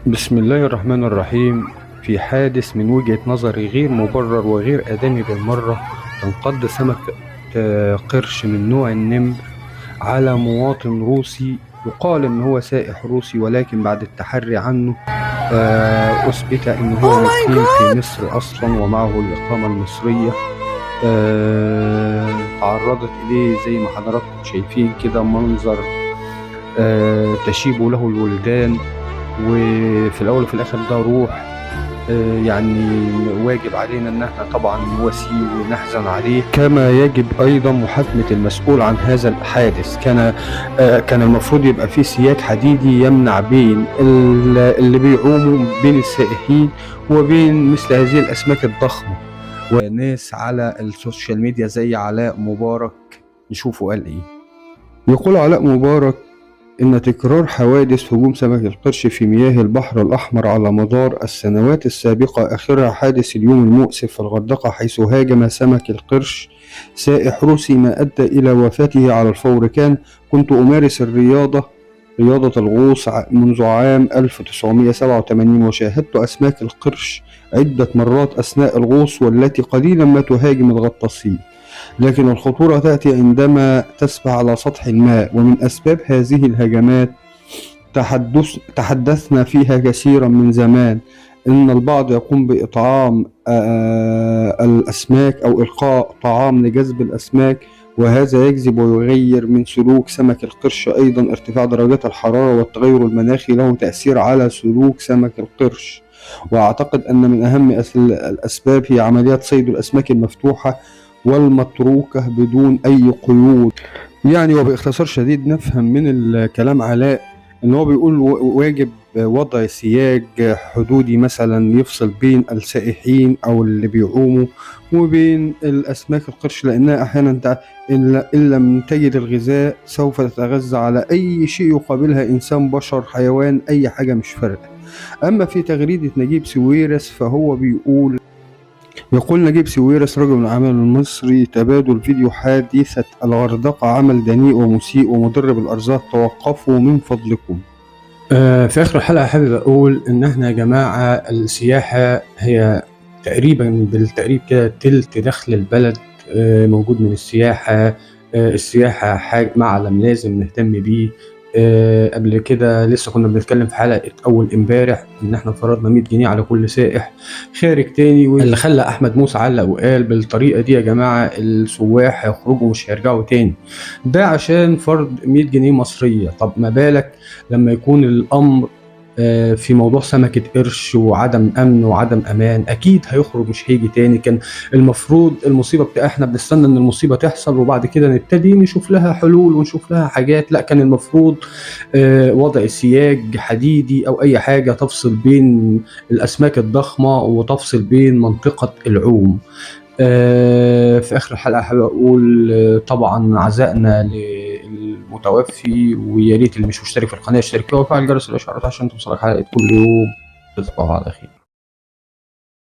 بسم الله الرحمن الرحيم. في حادث من وجهة نظري غير مبرر وغير آدمي بالمرة، تنقض سمكة قرش من نوع النمر على مواطن روسي، يقال إن هو سائح روسي، ولكن بعد التحري عنه أثبت إن هو Oh my مقيم God! في مصر أصلا ومعه الإقامة المصرية. تعرضت إليه زي ما حضراتكم شايفين كده منظر تشيب له الولدان، وفي الأول وفي الآخر ده روح، يعني واجب علينا ان احنا طبعا نواسيه ونحزن عليه، كما يجب ايضا محاكمة المسؤول عن هذا الحادث. كان المفروض يبقى في سياج حديدي يمنع بين اللي بيعوموا بين السائحين وبين مثل هذه الاسماك الضخمة. وناس على السوشيال ميديا زي علاء مبارك، نشوفه قال ايه. يقول علاء مبارك إن تكرار حوادث هجوم سمك القرش في مياه البحر الأحمر على مدار السنوات السابقة، آخرها حادث اليوم المؤسف في الغردقة حيث هاجم سمك القرش سائح روسي ما أدى إلى وفاته على الفور. كنت أمارس رياضة الغوص منذ عام 1987، وشاهدت أسماك القرش عدة مرات أثناء الغوص، والتي قليلا ما تهاجم الغطاسين، لكن الخطورة تأتي عندما تسبح على سطح الماء. ومن أسباب هذه الهجمات تحدثنا فيها كثيرا من زمان، إن البعض يقوم بإطعام الأسماك أو إلقاء طعام لجذب الأسماك، وهذا يجذب ويغير من سلوك سمك القرش. أيضا ارتفاع درجات الحرارة والتغير المناخي له تأثير على سلوك سمك القرش. وأعتقد أن من أهم الأسباب هي عمليات صيد الأسماك المفتوحة والمتروكة بدون أي قيود. يعني وباختصار شديد نفهم من الكلام علاء إن هو بيقول واجب وضع سياج حدودي مثلا يفصل بين السائحين أو اللي بيعوموا وبين الأسماك القرش، لأنها أحيانا إن لم تجد الغذاء سوف تتغذى على أي شيء يقابلها، إنسان، بشر، حيوان، أي حاجة مش فارقة. أما في تغريدة نجيب ساويرس فهو بيقول، يقول نجيب ساويرس رجل الأعمال المصري: تبادل فيديو حادثة الغردقة عمل دنيء ومسيء ومضر بالأرزاق، توقفوا من فضلكم. في آخر الحلقة حابب أقول إن إحنا يا جماعة السياحة هي تقريبا بالتقريب كده تلت دخل البلد، موجود من السياحة. السياحة حاجة معلم لازم نهتم بيه. قبل كده لسه كنا بنتكلم في حلقة أول امبارح إن إحنا فرضنا 100 جنيه على كل سائح خارج تاني، واللي خلى أحمد موسى علق وقال بالطريقة دي يا جماعة السواح هيخرجوا مش هيرجعوا تاني، ده عشان فرض 100 جنيه مصرية. طب ما بالك لما يكون الأمر في موضوع سمكة قرش وعدم أمن وعدم أمان، أكيد هيخرج مش هيجي تاني. كان المفروض المصيبة إحنا بنستنى إن المصيبة تحصل وبعد كده نبتدي نشوف لها حلول ونشوف لها حاجات. لا، كان المفروض وضع سياج حديدي أو أي حاجة تفصل بين الأسماك الضخمة وتفصل بين منطقة العوم. في آخر الحلقة حابب أقول، طبعا عزائنا للمتوفي، ويا ريت اللي مش مشترك في القناة يشترك فيها ويفعل جرس الإشعارات عشان توصلك حلقة كل يوم. تصبحوا على خير.